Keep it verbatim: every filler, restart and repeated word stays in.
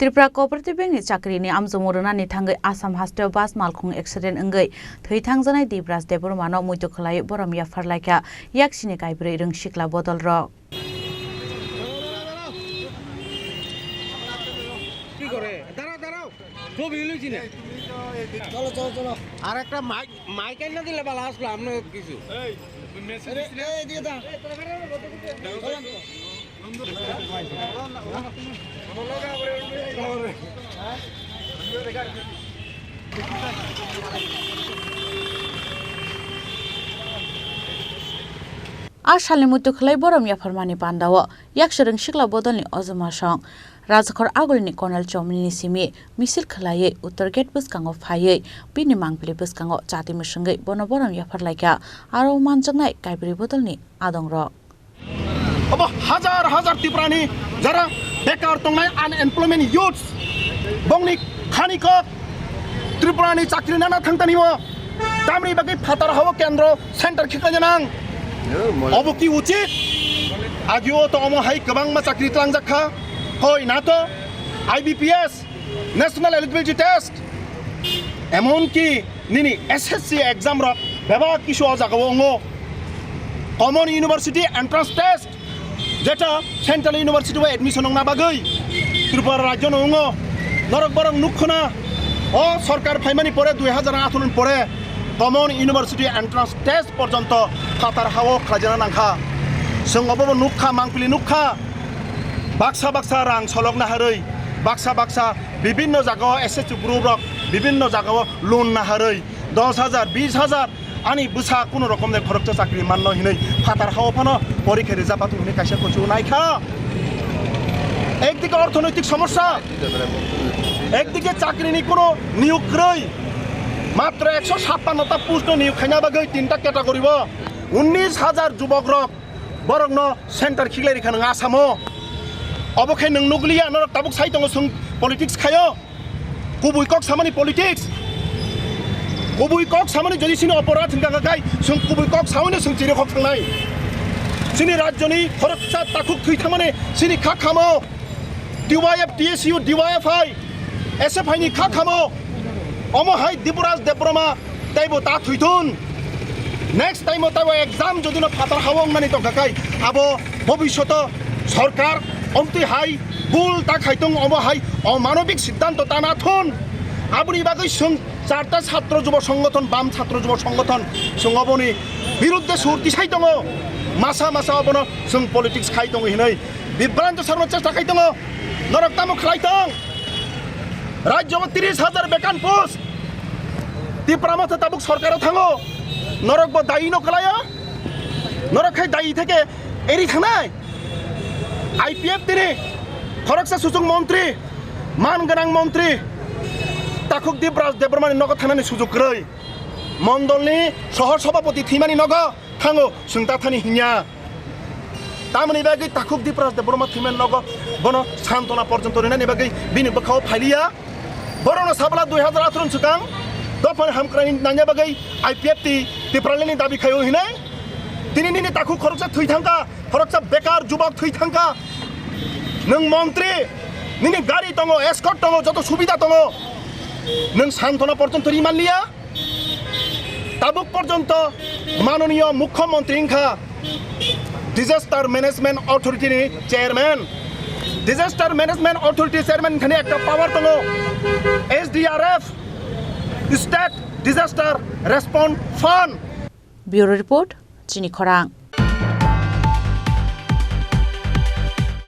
Tripura Cooperative Bank ni chakri ni amjomo rwnani thangwi Assam hasteo bus malkhung accident wngwi thwi thangjanai Dibraj Debbarma no muitu khwlaiwi borom yaphar laikha yaksini kaibrwi rwngsikla bodol rok. কি করে? দাঁড়াও, দাঁড়াও। ছবি হইলো কি না? চলো, চলো, চলো। আর একটা মাইক, মাইক এনে দিলে ভালো আসলো, আমরা কিছু। এই, মেসেজ এই, দিস না। এই, দিয়ে দাও। A salni muitu khwlai borom yapharmani pandao yakswrwng sikla bodolni ojoma song Rajakhor Agulini Colonel Chomini simi misil khwlaiwi Uttor Gate bwskango phaiwi bini mangpili bwskango chati mwswngwi bono borom yaphar laikha aro manjaknai kaibrwi bodolni adongrok. Obo hajar hajar Tiprani jara bekar tongnai unemployment youths, bongni khani kok Tripurani chakri nana thangtani o tamni bagwi phatar hao kendro center khikna nang. Obo ki uchit? Agio to omo hai kwbangma chakri tlangjak kha. Hoi na to I B P S, National Eligibility Test, emonki nini S S C exam rok bebak kisu o jaga o wngo. Common University Entrance Test, jeta Central University o admission wngna bagwi Tripura rajyo no wngo. Norok borok nukkho na, o sorkar phaimani pore dui hajar atharo ni pore Common University Entrance Test porjonto phatar hao khlaijana nangkha. Chwng obo bo nukkha, mangpili nukkha. Baksa baksa rang solok naharwi, baksa baksa bibinno jagao S S C group rok bibinno jagao loan naharwi dos hajar, bis hajar ani bwsa kuno rokom de khoroksa chakri manno hinwi phatar hao phano porikha rijak patung hinwi kaisa kuchuk naikha. Ekdike orthonoitik somosya, ekdike chakrini kuno niyok kwrwi, matro ekso sappanno ta post no niyok khaina bagwi tinta category o unnish hajar jubok rok borokno center khiklai rikha nwng Asamo. Obo khe nwng nukliya, norok tabuk sai tongo, chwng politics khaio. Kubui kok samani politics. Kubui kok samani jodi chini oporadh hwnkha kha khai, chwng kubui kok saoino chwng chiri khok thangnai. Chini rajyoni khoroksa takhuk thwi thangmani chini kha khamo. T Y F, T S U, D Y F I, S F I ni kha khamo. Omo hai Dibraj Debbarma teibo ta thwithun. Next time o teibo exam jodi no phatar hao wngnani tongkha khai, abo bobishoto sorkar omtwi hai bul ta khai tong, omo hai omanobik siddhanto ta na thun. Aboni bagwi chwng charta chhatro jubo songgothon, bam chhatro jubo songgothon chwng oboni biruddhe sur tisai tongo. Masa masa obono chwng politics khai tongo hinwi bibranto sarno chesta khai tongo. Norok tamo khlai tong? Rajyo o tris hajar bekan post. Tipra Motha tabuk sorkaro thango. Norok bo dayi no kwlaio. Norok khai dayi theke eri thangnai. I P F T ni khoroksa suchung montri, man gwnang montri Takhuk Dibraj Debbarmani nogo thangnani sujug kwrwi. Mondolni sohor sobhapoti thwimani nogo thango, chwng ta thani hinya. Tamoni bagwi Takhuk Dibraj Debbarma thwimani nogo bono santona porjonto rinani bagwi bini bwkhao phailiya. Borokno sabala dui hajar atharo ni swkang dophani hamkraini nangya bagwi I P F T Tipralandni dabi khaio hinwi. Tini nini takhuk khoroksa thwi thangkha, khoroksa bekar jubok thwi thangkha. Nwng montri, nini gari tongo, escort tongo, joto subida tongo. Nwng santona porjonto ri manliya. Tabuk porjonto manoniyo mukhyamantri wngkha Disaster Management Authority ni chairman. Disaster Management Authority chairman thani ekta power tongo, S D R F, State Disaster Response Fund. Bureau Report, Chini Khorang.